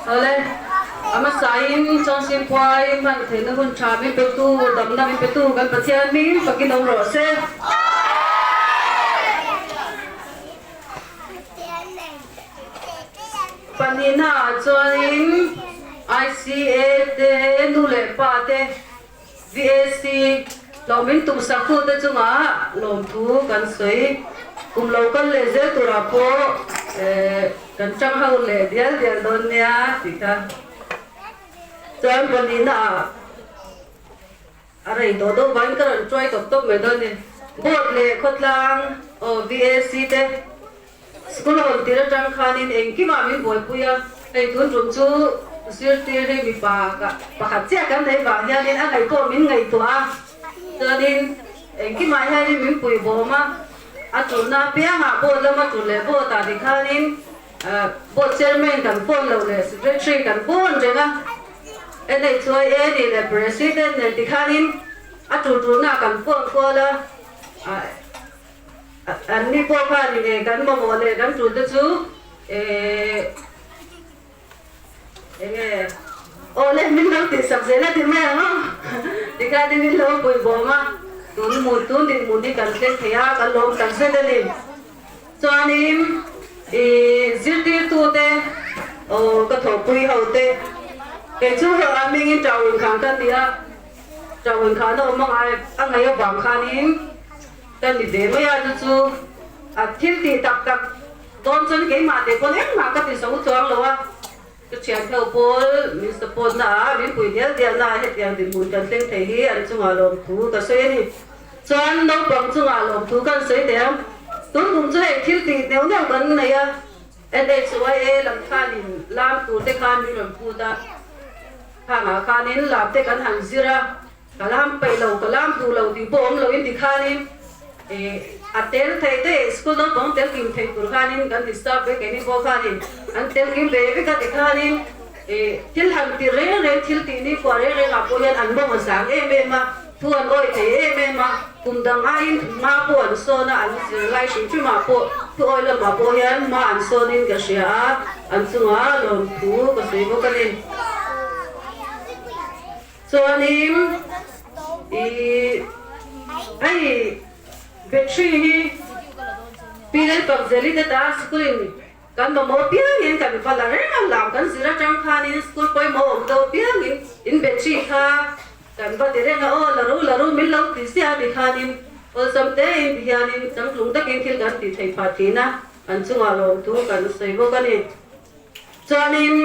Awle, a hmasain Chawngsim khuai hman theihna hun tha min petu, damna min petu kan Pathian hming fakin awm rawh se. Pahnihnaah chuanin ICA te nu leh pa te VAC hlawh min tumsak tute chungah lawmthu kan sawi. Kum lo kal leh zel turah pawh kan tang ho leh dial dial dawn nia tih kha chuan pahnihnaah a rei tawh deuh vangin ka rawn tuai tawp tawp mai dawn a ni. Board leh khawtlang aw VAC te School hawn tir atang khanin engkimah min buaipui a, hei tun tum chu zirtir hi mipa pakhat chiah kan nei vang hianin a ngaih pawh min ngaihtuah a, chuanin engkimah hianin min pui bawm a, a tulna apiangah board lama tul leh board ah ti khanin board chairman kan phone lo leh secretary kan phone reng a, NHYA nih leh president nen ti khanin a tul tulna kan phone kual a. An ni pawh khan enge kan mamawh leh kan tul te chu enge aw le min lo tih sak zel a ti mai ang aw tikhan in min lo pui bawm a tun hmun tun din hmun hi kan thleng thei a kan lawm tak zet a ni chuanin ih zirtirtu te aw ka thawhpui ho te kei chu heuh a hmingin tauin khan ka ti a tauin khan a awm a ngai a ngaih avang khanin. Ka ni ve mai a, chu chu a thil tih tak tak dawn chuan keimah te pawn engmah ka ti zo chuang lo a, ka thiantheu pawl min support na ah min pui dial dial na ah hetiang dinhmun kan thleng thei hi an chungah lawmthu ka sawi a ni. Chuan naupang chungah lawmthu kan sawi teh ang, tun kum chu hei thil tih neuh neuh kan nei a, NHYA lam khanin lam tur te khan min rawn phut a, khangah khanin lam te kan han zir a. Ka lam peih lo, ka lam duh lo tih pawh awm lo in ti khanin a tel thei te school naupang tel kim thei tur khanin kan ti staff ve keini pawh khanin an tel kim ve vek a ti khanin thil han ti reng reng thil tih ni kuah reng reng ah pawh hian an mawng a zang em em a, thu an awi thei em em a, kum dang aiin hma pawh an sawn a, an zirlai hrim hrim ah pawh thu awi lamah pawh hian hma an sawn in ka hria a, an chungah lawmthu ka sawi bawk a ni. Chuanin i hei battery hi Pi Lalpakzeli te ta school in kan mamawh piangin kan va la reng a, lam kan zir atang khanin school pawimawh awm deuh piangin in battery kha kan va ti reng a, aw la ru la ru min lo ti sia ti khanin awlsam te in ti hianin changtlung takin thil kan tih theih phah thin a, an chungah lawmthu kan sawi bawk a ni. Chuanin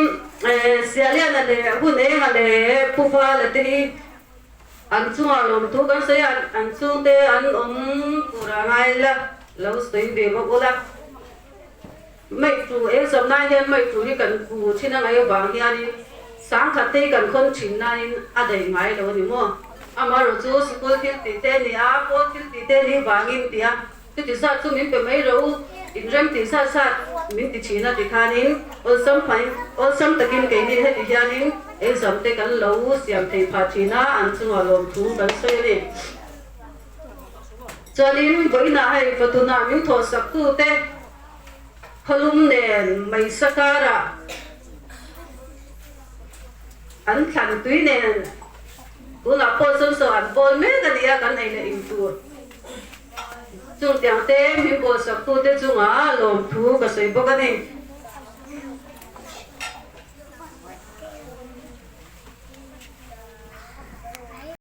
Sialiana leh Hun Enga leh Pu Vala te hi an chungah lawmthu kan sawi a, an chhungte an awm tur a ngai la, lo sawi ve bawk ula. Meitu eng sawmnai hian meitu hi kan ku thin a ngaih avang hianin sangkhat te hi kan khawn thin nain a daih ngai lo a ni maw? Amaherawh chu sikul thil tih te a ni a, pawl thil tih te a nih vangin tih a. Chuti zat chu min pe mai rawh u, inrem tih zat zat min ti thin a ti khanin awlsam phain awlsam takin keini heti hianin exam te kan lo siam thei phah thin a, an chungah lawmthu kan sawi a ni. Chuanin vawiinah hei fatunah min thawhsak tute khawlum nen Maisa karah an thlan tui nen tunah pawh chuan saw an bawl mek a ni a, kan ei leh in tur. Chung tiang te min bawlsak tute chungah lawmthu ka sawi bawk a ni.